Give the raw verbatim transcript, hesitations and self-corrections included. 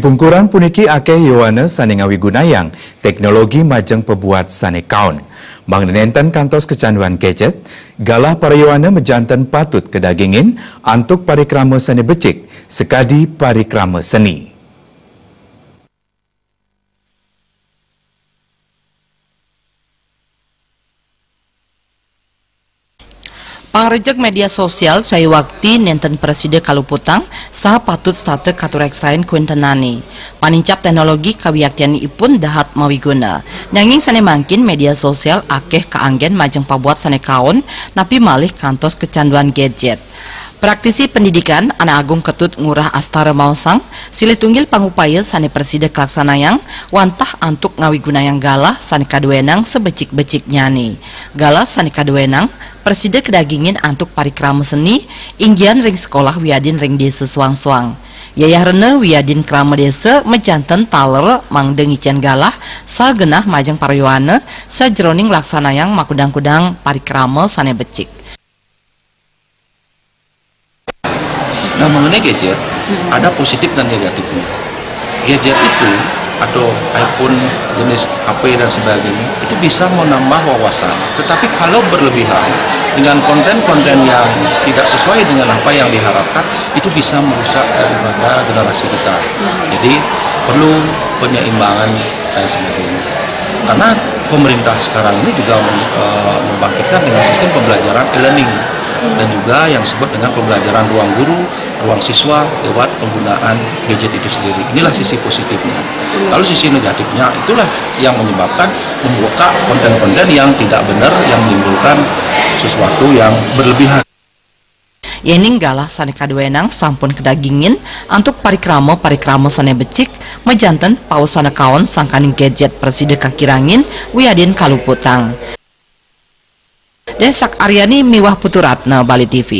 Ungkuran puniki akéh yowana sané ngawigunayang téknologi majeng pabuat sané kaon. Mangda nénten kantos kecanduan gadget, galah para yowana majanten patut kadagingin antuk parikrama sané becik, sakadi parikrama seni. Pangrejeg média sosial sayuakti nénten prasida kaluputang saha patut setata katureksain kuintenané. Panincap téknologi kawiaktianipun dahat mawiguna. Nanging sané mangkin média sosial akéh kaanggén majeng pabuat sané kaon, napi malih kantos kecanduan gadget. Praktisi pendidikan Anak Agung Ketut Ngurah Astara maosang, silih tunggil pangupaya sané prasida kalaksanayang wantah antuk ngawigunayang galah sané kaduénang sabecik-beciknyané. Galah sané kaduénang prasida kadagingin antuk parikrama seni, inggihan ring sekolah wiadin ring désa soang-soang. Yayah rena wiadin krama désa majanten taler mangda ngicén galah saha genah majeng para yowana sajeroning laksanayang makudang-kudang parikrama sané becik. Nah, mengenai gadget, ada positif dan negatifnya. Gadget itu, atau iPhone, jenis H P dan sebagainya, itu bisa menambah wawasan. Tetapi kalau berlebihan, dengan konten-konten yang tidak sesuai dengan apa yang diharapkan, itu bisa merusak daripada generasi kita. Jadi, perlu penyeimbangan dan sebagainya. Karena pemerintah sekarang ini juga mem-, eh, membangkitkan dengan sistem pembelajaran e-learning dan juga yang disebut dengan pembelajaran ruang guru, ruang siswa lewat penggunaan gadget itu sendiri. Inilah sisi positifnya. Lalu sisi negatifnya itulah yang menyebabkan membuka konten-konten yang tidak benar, yang menimbulkan sesuatu yang berlebihan. Yéning galah sané kaduénang sampun kadagingin antuk parikrama-parikrama sané becik, majanten pausana kaon sangkaning gadget prasida kakirangin wiadin kaluputang. Désak Aryani miwah Putu Ratna, Bali T V.